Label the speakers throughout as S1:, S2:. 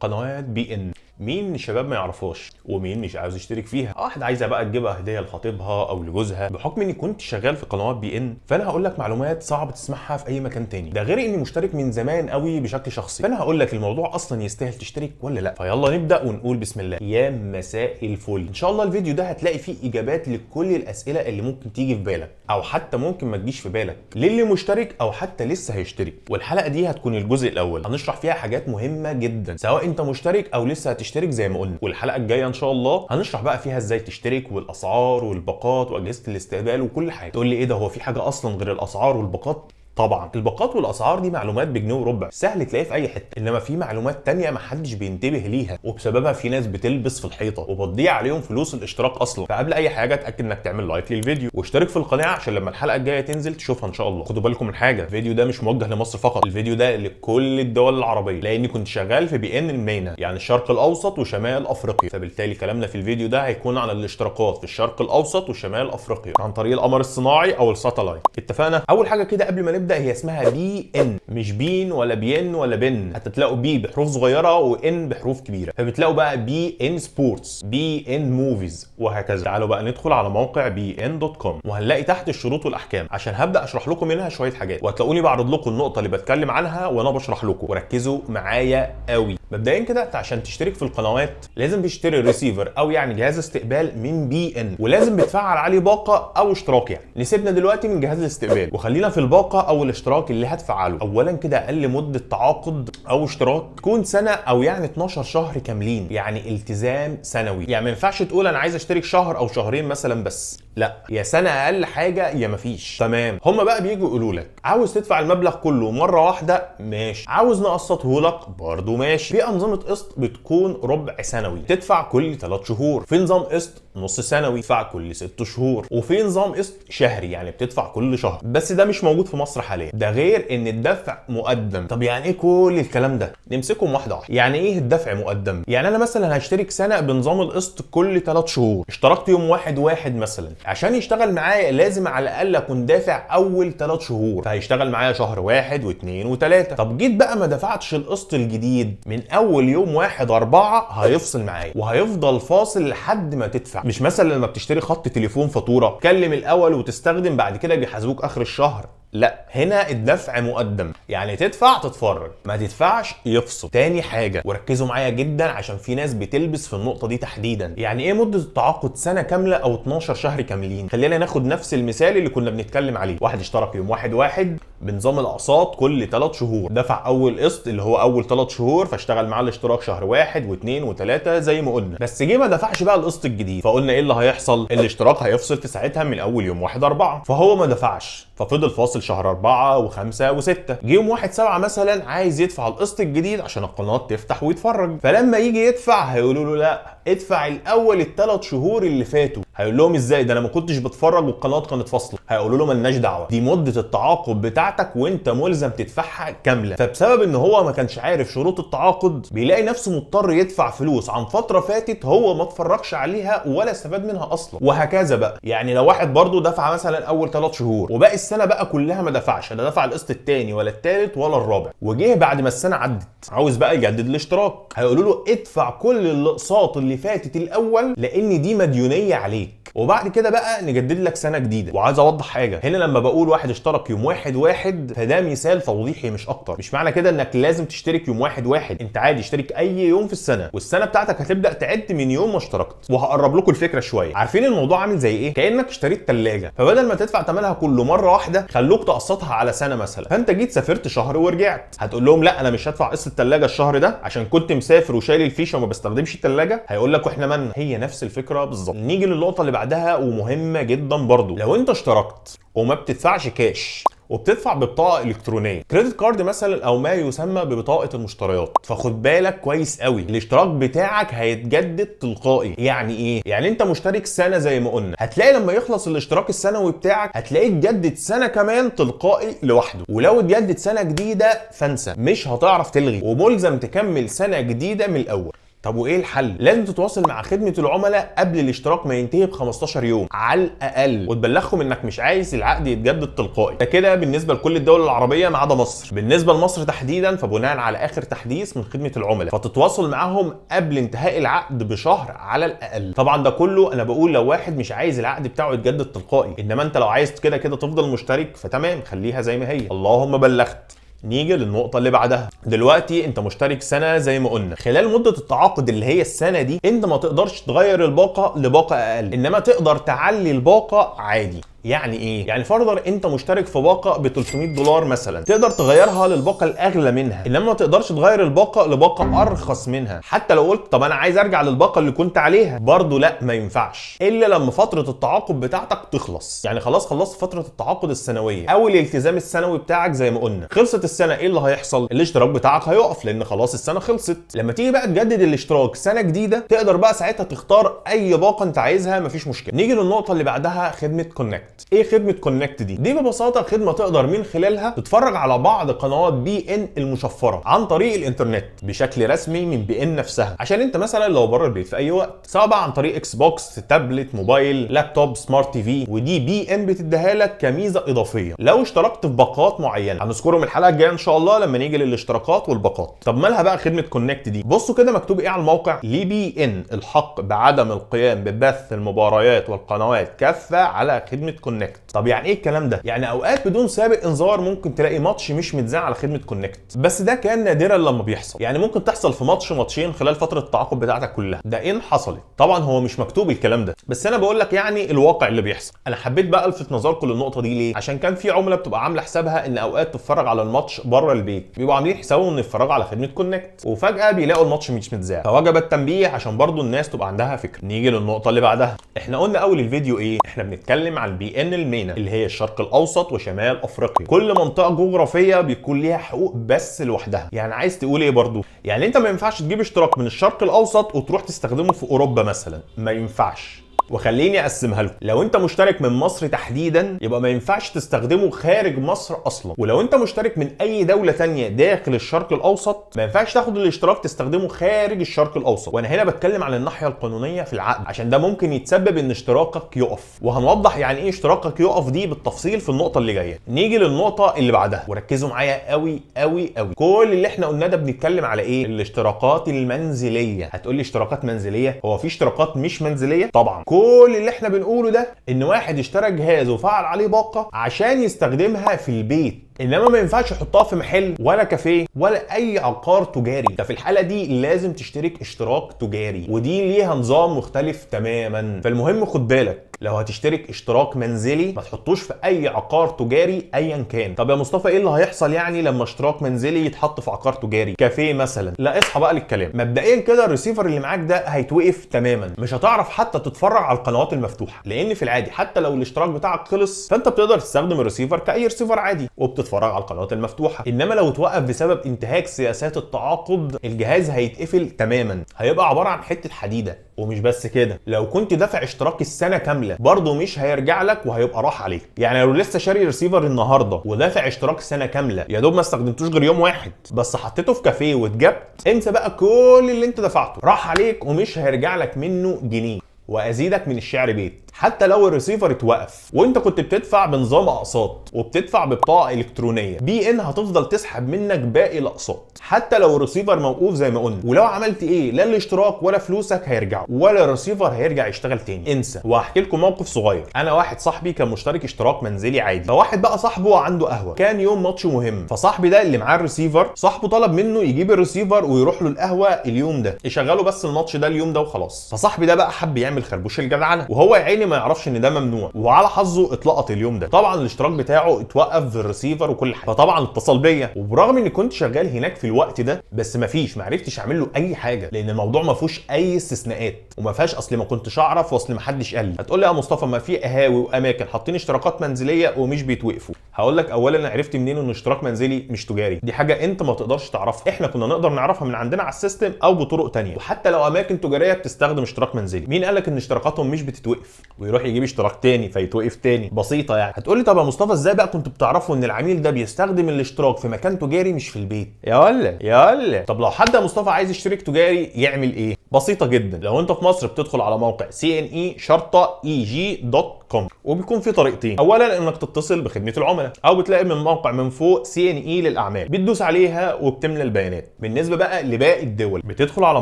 S1: قنوات beIN، مين من الشباب ما يعرفهاش ومين مش عاوز يشترك فيها؟ واحدة عايزه بقى تجيبها هديه لخطيبها او لجوزها. بحكم اني كنت شغال في قنوات beIN، فانا هقول لك معلومات صعب تسمعها في اي مكان تاني. ده غير اني مشترك من زمان قوي بشكل شخصي، فانا هقول لك الموضوع اصلا يستاهل تشترك ولا لا. فيلا نبدا ونقول بسم الله. يا مساء الفل. ان شاء الله الفيديو ده هتلاقي فيه اجابات لكل الاسئلة اللي ممكن تيجي في بالك او حتى ممكن ما تجيش في بالك، للي مشترك او حتى لسه هيشترك. والحلقة دي هتكون الجزء الاول، هنشرح فيها حاجات مهمة جدا سواء انت مشترك او لسه هتشترك زي ما قلنا. والحلقة الجاية ان شاء الله هنشرح بقى فيها ازاي تشترك والاسعار والباقات واجهزة الاستقبال وكل حاجة. تقول لي ايه ده، هو في حاجة اصلا غير الاسعار والباقات؟ طبعا الباقات والاسعار دي معلومات بجنيه وربع، سهل تلاقيها في اي حتة، انما في معلومات تانية محدش بينتبه ليها وبسببها في ناس بتلبس في الحيطة وبتضيع عليهم فلوس الاشتراك اصلا. فقبل اي حاجة اتاكد انك تعمل like للفيديو واشترك في القناة عشان لما الحلقة الجاية تنزل تشوفها ان شاء الله. خدوا بالكم من حاجة، الفيديو ده مش موجه لمصر فقط، الفيديو ده لكل الدول العربية، لاني كنت شغال في beIN ال MENA، يعني الشرق الاوسط وشمال افريقيا. فبالتالي كلامنا في الفيديو ده هيكون عن الاشتراكات في الشرق الاوسط وشمال افريقيا عن طريق القمر الصناعي او ال satellite. اتفقنا؟ اول حاجة كده قبل ما نبدا، هي اسمها beIN، مش بين ولا بين ولا بن، حتى تلاقوا B بحروف صغيرة و N بحروف كبيره، فبتلاقوا بقى beIN Sports، beIN Movies، وهكذا. تعالوا بقى ندخل على موقع beIN.com وهنلاقي تحت الشروط والاحكام، عشان هبدا اشرح لكم منها شوية حاجات، وهتلاقوني بعرض لكم النقطة اللي بتكلم عنها وانا بشرح لكم، وركزوا معايا قوي. مبدئيا كده عشان تشترك في القنوات لازم تشتري ريسيفر او يعني جهاز استقبال من beIN، ولازم بتفعل عليه باقه او اشتراك. يعني نسيبنا دلوقتي من جهاز الاستقبال وخلينا في الباقه او الاشتراك اللي هتفعله. اولا كده اقل مده تعاقد او اشتراك تكون سنة او يعني 12 شهر كاملين، يعني التزام سنوي. يعني ما ينفعش تقول انا عايز اشترك شهر او شهرين مثلا بس، لا، يا سنة اقل حاجة يا مفيش. تمام؟ هما بقى بييجوا يقولوا لك عاوز تدفع المبلغ كله مرة واحدة ماشي، عاوز نقسطه لك برضه ماشي. في انظمة قسط بتكون ربع سنوي تدفع كل 3 شهور، في نظام قسط نص سنوي تدفع كل 6 شهور، وفي نظام قسط شهري يعني بتدفع كل شهر، بس ده مش موجود في مصر حاليا. ده غير ان الدفع مقدم. طب يعني ايه كل الكلام ده؟ نمسكهم واحدة واحدة. يعني ايه الدفع مقدم؟ يعني انا مثلا هشترك سنة بنظام القسط كل 3 شهور، اشتركت يوم 1/1 مثلا، عشان يشتغل معايا لازم على الاقل اكون دافع اول 3 شهور، فهيشتغل معايا شهر 1 و2 و3. طب جيت بقى ما دفعتش القسط الجديد من اول يوم 1/4 هيفصل معايا وهيفضل فاصل لحد ما تدفع. مش مثلا لما بتشتري خط تليفون فاتورة كلم الاول وتستخدم بعد كده بيحاسبوك اخر الشهر، لا، هنا الدفع مقدم، يعني تدفع تتفرج، ما تدفعش يفصل. تاني حاجة وركزوا معايا جدا عشان في ناس بتلبس في النقطة دي تحديدا، يعني ايه مدة التعاقد سنة كاملة او 12 شهر كاملين؟ خلينا ناخد نفس المثال اللي كنا بنتكلم عليه. واحد اشترك يوم 1/1 بنظام الاقساط كل 3 شهور، دفع اول قسط اللي هو اول 3 شهور، فاشتغل معاه الاشتراك شهر 1 و2 و3 زي ما قلنا، بس جه ما دفعش بقى القسط الجديد، فقلنا ايه اللي هيحصل؟ الاشتراك هيفصل في ساعتها من اول يوم 1/4، فهو ما دفعش ففضل فاصل شهر 4 و5 و6. جه يوم 1/7 مثلا عايز يدفع القسط الجديد عشان القناة تفتح ويتفرج، فلما يجي يدفع هيقولوا له لا، ادفع الاول الثلاث شهور اللي فاتوا. هيقول لهم ازاي ده انا ما كنتش بتفرج والقناة كانت فاصلة؟ هيقولوا له مالناش دعوه، دي مده التعاقد بتاعتك وانت ملزم تدفعها كاملة. فبسبب ان هو ما كانش عارف شروط التعاقد بيلاقي نفسه مضطر يدفع فلوس عن فترة فاتت هو ما اتفرجش عليها ولا استفاد منها اصلا، وهكذا بقى. يعني لو واحد برضو دفع مثلا اول 3 شهور وباقي السنة بقى كلها ما دفعش، لا دفع القسط الثاني ولا الثالث ولا الرابع، وجه بعد ما السنة عدت عاوز بقى يجدد الاشتراك، هيقولوا له ادفع كل الاقساط اللي فاتت الاول لان دي مديونية عليك، وبعد كده بقى نجدد لك سنة جديدة. وعايز اوضح حاجة هنا، لما بقول واحد اشترك يوم 1/1 فده مثال توضيحي مش اكتر، مش معنى كده انك لازم تشترك يوم 1/1، انت عادي اشترك اي يوم في السنة، والسنة بتاعتك هتبدا تعد من يوم ما اشتركت. وهقرب لكم الفكرة شوية. عارفين الموضوع عامل زي ايه؟ كانك اشتريت ثلاجه، فبدل ما تدفع ثمنها كله مرة واحدة خلوك تقسطها على سنة مثلا. فانت جيت سافرت شهر ورجعت، هتقول لهم لا انا مش هدفع قسط الثلاجة الشهر ده عشان كنت مسافر وشايل الفيشه وما بستخدمش الثلاجة، هيقول لك واحنا مالنا؟ هي نفس الفكرة بالظبط. نيجي للنقطة اللي بعدها ومهمة جدا برضو، لو انت اشتركت وما بتدفعش كاش وبتدفع ببطاقه الكترونية، credit card مثلا او ما يسمى ببطاقه المشتريات، فخد بالك كويس قوي، الاشتراك بتاعك هيتجدد تلقائي. يعني ايه؟ يعني انت مشترك سنة زي ما قلنا، هتلاقي لما يخلص الاشتراك السنوي بتاعك هتلاقيه اتجدد سنة كمان تلقائي لوحده، ولو اتجدد سنة جديدة فانسى، مش هتعرف تلغي وملزم تكمل سنة جديدة من الاول. طب طب وايه الحل؟ لازم تتواصل مع خدمة العملاء قبل الاشتراك ما ينتهي ب 15 يوم على الاقل، وتبلغهم انك مش عايز العقد يتجدد تلقائي. ده كده بالنسبة لكل الدول العربية ما عدا مصر. بالنسبة لمصر تحديدا فبناء على اخر تحديث من خدمة العملاء فتتواصل معاهم قبل انتهاء العقد بشهر على الاقل. طبعا ده كله انا بقول لو واحد مش عايز العقد بتاعه يتجدد تلقائي، انما انت لو عايز كده كده تفضل مشترك فتمام، خليها زي ما هي. اللهم بلغت. نيجي للنقطة اللي بعدها. دلوقتي انت مشترك سنة زي ما قلنا، خلال مدة التعاقد اللي هي السنة دي انت ما تقدرش تغير الباقة لباقة اقل، انما تقدر تعلي الباقة عادي. يعني ايه؟ يعني فرضا انت مشترك في باقة ب $300 مثلا، تقدر تغيرها للباقة الاغلى منها، انما ما تقدرش تغير الباقة لباقة ارخص منها. حتى لو قلت طب انا عايز ارجع للباقة اللي كنت عليها، برضه لا، ما ينفعش الا لما فترة التعاقد بتاعتك تخلص. يعني خلاص خلصت فترة التعاقد السنوية او الالتزام السنوي بتاعك زي ما قلنا، خلصت السنة، ايه اللي هيحصل؟ الاشتراك بتاعك هيقف لان خلاص السنة خلصت. لما تيجي بقى تجدد الاشتراك سنة جديدة تقدر بقى ساعتها تختار اي باقة انت عايزها، مفيش مشكلة. نيجي للنقطة اللي بعدها، خدمة Connect. ايه خدمة Connect دي؟ دي ببساطة خدمة تقدر من خلالها تتفرج على بعض قنوات beIN المشفرة عن طريق الانترنت بشكل رسمي من beIN نفسها، عشان انت مثلا لو بره البيت في اي وقت، سواء بقى عن طريق Xbox، تابلت، موبايل، لابتوب، smart TV. ودي beIN بتديها لك كميزه اضافية لو اشتركت في باقات معينة، هنذكرهم الحلقة الجاية ان شاء الله لما نيجي للاشتراكات والباقات. طب مالها بقى خدمة Connect دي؟ بصوا كده مكتوب ايه على الموقع: ل beIN الحق بعدم القيام ببث المباريات والقنوات كافة على خدمة Connect. طب يعني ايه الكلام ده؟ يعني اوقات بدون سابق انذار ممكن تلاقي ماتش مش متذاع على خدمة Connect، بس ده كان نادرا لما بيحصل، يعني ممكن تحصل في ماتش ماتشين خلال فترة التعاقد بتاعتك كلها، ده ان حصلت. طبعا هو مش مكتوب الكلام ده، بس انا بقول لك يعني الواقع اللي بيحصل. انا حبيت بقى الفت نظركم للنقطة دي ليه؟ عشان كان في عملاء بتبقى عامله حسابها ان اوقات تتفرج على الماتش بره البيت، بيبقوا عاملين حسابهم ان يتفرجوا على خدمة Connect، وفجاة بيلاقوا الماتش مش متذاع، فوجب التنبيه عشان برضو الناس تبقى عندها فكرة. نيجي للنقطة اللي بعدها. احنا قلنا اول الفيديو ايه؟ احنا بنتكلم عن beIN ال MENA اللي هي الشرق الاوسط وشمال افريقيا. كل منطقة جغرافية بيكون ليها حقوق بس لوحدها. يعني عايز تقول ايه برضو؟ يعني انت ما ينفعش تجيب اشتراك من الشرق الاوسط وتروح تستخدمه في اوروبا مثلا، ما ينفعش. وخليني اقسمها لكم، لو انت مشترك من مصر تحديدا يبقى ما ينفعش تستخدمه خارج مصر اصلا، ولو انت مشترك من اي دولة تانية داخل الشرق الاوسط ما ينفعش تاخد الاشتراك تستخدمه خارج الشرق الاوسط. وانا هنا بتكلم عن الناحية القانونية في العقد، عشان ده ممكن يتسبب ان اشتراكك يقف، وهنوضح يعني ايه اشتراكك يقف دي بالتفصيل في النقطة اللي جاية. نيجي للنقطة اللي بعدها، وركزوا معايا قوي قوي قوي. كل اللي احنا قلناه ده بنتكلم على ايه؟ الاشتراكات المنزلية. هتقول لي اشتراكات منزلية؟ هو في اشتراكات مش منزلية؟ طبعا. كل اللي احنا بنقوله ده ان واحد اشترى جهاز وفعل عليه باقه عشان يستخدمها في البيت، انما ما ينفعش يحطها في محل ولا كافيه ولا اي عقار تجاري. ده في الحالة دي لازم تشترك اشتراك تجاري، ودي ليها نظام مختلف تماما. فالمهم خد بالك، لو هتشترك اشتراك منزلي ما تحطوش في اي عقار تجاري ايا كان. طب يا مصطفى ايه اللي هيحصل يعني لما اشتراك منزلي يتحط في عقار تجاري كافيه مثلا؟ لا اصحى بقى للكلام. مبدئيا كده الريسيفر اللي معاك ده هيتوقف تماما، مش هتعرف حتى تتفرج على القنوات المفتوحة، لان في العادي حتى لو الاشتراك بتاعك خلص فانت بتقدر تستخدم الريسيفر كاي ريسيفر عادي وبتتفرج على القنوات المفتوحة. انما لو اتوقف بسبب انتهاك سياسات التعاقد الجهاز هيتقفل تماما، هيبقى عبارة عن حتة حديده. ومش بس كده، لو كنت دافع اشتراك السنة كاملة برضه مش هيرجع لك وهيبقى راح عليك. يعني لو لسه شاري ريسيفر النهارده ودافع اشتراك سنة كاملة، يا دوب ما استخدمتوش غير يوم واحد بس حطيته في كافيه واتجبت، انسى بقى كل اللي انت دفعته، راح عليك ومش هيرجع لك منه جنيه. وازيدك من الشعر بيت، حتى لو الريسيفر اتوقف وانت كنت بتدفع بنظام اقساط وبتدفع ببطاقه الكترونية، beIN هتفضل تسحب منك باقي الاقساط حتى لو الريسيفر موقوف زي ما قلنا. ولو عملت ايه لا الاشتراك ولا فلوسك هيرجعوا ولا الريسيفر هيرجع يشتغل تاني، انسى. وهحكي لكم موقف صغير. انا واحد صاحبي كان مشترك اشتراك منزلي عادي، فواحد بقى صاحبه عنده قهوة، كان يوم ماتش مهم، فصاحبي ده اللي معاه الريسيفر صاحبه طلب منه يجيب الريسيفر ويروح له القهوة اليوم ده، يشغله بس الماتش ده اليوم ده وخلاص. فصاحبي ده بقى حب يعمل خربوش الجدعنه، وهو يا عيني ما يعرفش ان ده ممنوع، وعلى حظه اتلقط اليوم ده. طبعا الاشتراك بتاعه اتوقف في الريسيفر وكل حاجة. فطبعا اتصل بيا، وبرغم اني كنت شغال هناك في الوقت ده بس ما عرفتش اعمل له اي حاجة، لان الموضوع ما فيهوش اي استثناءات وما فيهاش اصل ما كنتش اعرف واصل ما حدش قال لي. هتقول لي يا مصطفى ما في قهاوي واماكن حاطين اشتراكات منزلية ومش بيتوقفوا. هقول لك اولا عرفت منين ان اشتراك منزلي مش تجاري؟ دي حاجة انت ما تقدرش تعرفها، احنا كنا نقدر نعرفها من عندنا على ال system او بطرق تانية. وحتى لو اماكن تجارية بتستخدم اشتراك منزلي، مين قال لك ان اشتراكاتهم مش بتتوقف؟ ويروح يجيب اشتراك تاني فيتوقف تاني، بسيطة يعني. هتقول لي طب يا مصطفى ازاي بقى كنت بتعرفوا ان العميل ده بيستخدم الاشتراك في مكان تجاري مش في البيت؟ يا ولا يا ولا. طب لو حد يا مصطفى عايز يشترك تجاري يعمل ايه؟ بسيطة جدا، لو انت في مصر بتدخل على موقع cne-eg.com، وبيكون في طريقتين. اولا انك تتصل بخدمة العملاء، او بتلاقي من موقع من فوق CNE للاعمال، بتدوس عليها وبتملى البيانات. بالنسبة بقى لباقي الدول بتدخل على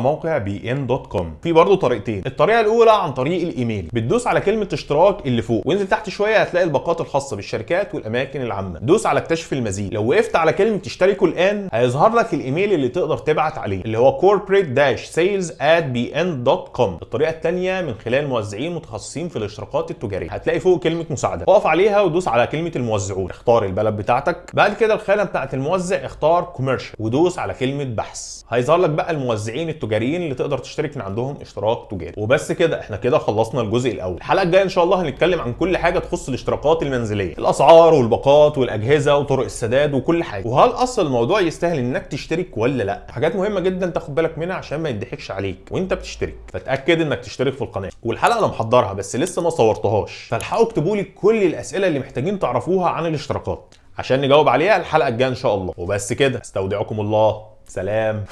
S1: موقع beIN.com. في برضه طريقتين. الطريقة الاولى عن طريق الايميل، بتدوس على كلمة اشتراك اللي فوق وانزل تحت شوية هتلاقي الباقات الخاصة بالشركات والاماكن العامة، دوس على اكتشف المزيد. لو وقفت على كلمة اشتركوا الان هيظهر لك الايميل اللي تقدر تبعت عليه، اللي هو corporate-sales@beIN.com. الطريقة الثانية من خلال موزعين متخصصين في الاشتراكات التجارية، هتلاقي فوق كلمة مساعدة، اقف عليها ودوس على كلمة الموزعون، اختار البلد بتاعتك. بعد كده الخانة بتاعت الموزع اختار commercial ودوس على كلمة بحث، هيظهر لك بقى الموزعين التجاريين اللي تقدر تشترك من عندهم اشتراك تجاري. وبس كده، احنا كده خلصنا الجزء الاول. الحلقة الجاية ان شاء الله هنتكلم عن كل حاجة تخص الاشتراكات المنزلية، الاسعار والباقات والاجهزة وطرق السداد وكل حاجة، وهل اصلا الموضوع يستاهل انك تشترك ولا لا. حاجات مهمة جدا تاخد بالك منها عشان ما يضحكش عليك وانت بتشترك، فتاكد انك تشترك في القناة. والحلقة انا محضرها بس لسه ما صورتهاش، فالحقوا اكتبوا لي كل الاسئلة اللي محتاجين تعرفوها عن الاشتراكات عشان نجاوب عليها الحلقة الجاية ان شاء الله. وبس كده، استودعكم الله، سلام.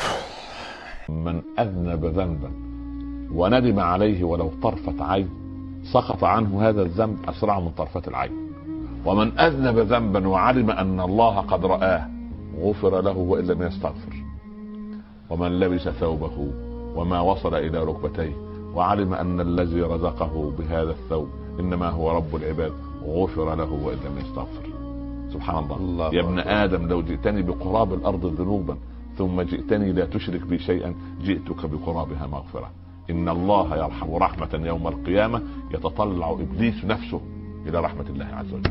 S2: من أذنب ذنبا وندم عليه ولو طرفة عين سقط عنه هذا الذنب أسرع من طرفة العين، ومن أذنب ذنبا وعلم أن الله قد رآه غفر له وإن لم يستغفر، ومن لبس ثوبه وما وصل إلى ركبتيه وعلم أن الذي رزقه بهذا الثوب إنما هو رب العباد غفر له وإن لم يستغفر. سبحان الله. يا ابن آدم لو جئتني بقراب الأرض ذنوبا ثم جئتني لا تشرك بي شيئا جئتك بقرابها مغفرة. إن الله يرحم رحمة يوم القيامة يتطلع إبليس نفسه إلى رحمة الله عز وجل.